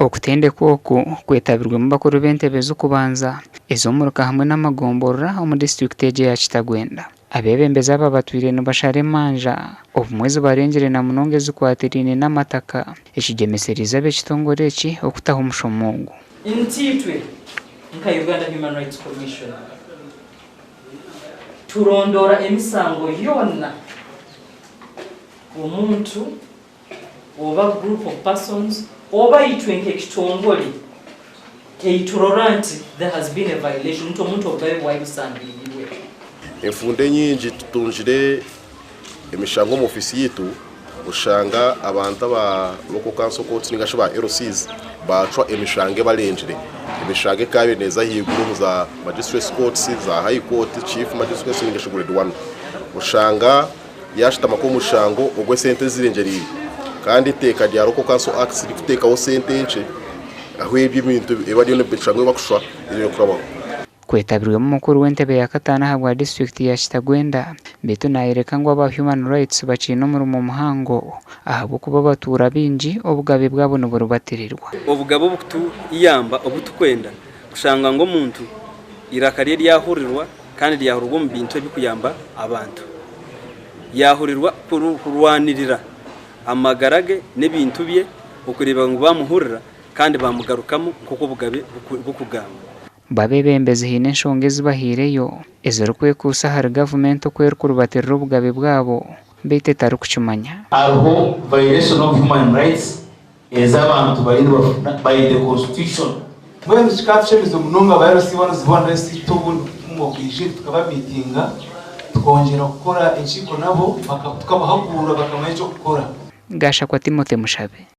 Okutendekwa oku kwetabirwemu bakuru b'entebe z'okubanza ez'omuruka hamwe n'amagomborora omu disiturikiti egi eya Kitagwenda. Abeebembezi aba batwire nibashara emanja obumwe ezibarengire na munonga ezikwatiraine n'amataka ekigyemesereize ab'ekitongore eki okutaho omushomo ogu. Nti itwe nka Uganda Human Rights Commission turondoora emisango yoona omuntu oba group of persons oba itwe nk'ekitongore eiturora nti there has been a violation nti omuntu obugabe bwaye busambiriirwe. Enfunda enyingi tutungire emishango omu ofiisi yaitu oshanga abantu aba Local Council Courts ninga shi ba LCs bacwa emishango ebarengire. Emishango ekaba neeza ahaiguru omu za Magistrates Courts, za High Court, Chief Magistrates ninga shi Grade One. Oshanga yaashutama nk'omushango ogw'esente ezirengyereire kandi eiteeka rya Local Council Act ririkuteekaho sente nkye ahu ebyo ebintu ebi bariyo nibashanga ebi barikushwa ebirikurabaho. Kwetabirwemu mukuru w'entebe ya kataano ahabwa disiturikiti ya Kitagwenda beitu nayoreka ngu aba Human Rights bakiine omurimo muhango ahabw'okuba abatuura baingi obugabe bwabo niburibatirirwa. Obugabe obukutuyamba obu tukwenda kushanga ngu omuntu eiraka rye ryahurirwa kandi ryahurirwa omu bintu ebirikuyamba abantu. Yaahurirwa kurwanirira amagara ge n'ebintu bye okureeba ngu baamuhurira kandi baamugarukamu nk'oku obugabe burikugamba. Bo abeebembezi haine enshonga ezi bahaireyo ezirikwekuusa ahari gavumenti oku erikurubatirira obugabe bwabo beitu etarikukimanya. Hariho violation of human rights ezi abantu bariyo nibafuna by the constitution. Mbwenu kikatushemeza munonga ba LC 101 LC2 obundi bwije tukabamiitinga tukongyera kukora enkiiko nabo tukabahaguura bakamanya eky'okukora. Gashakwa Timothy Mushabe.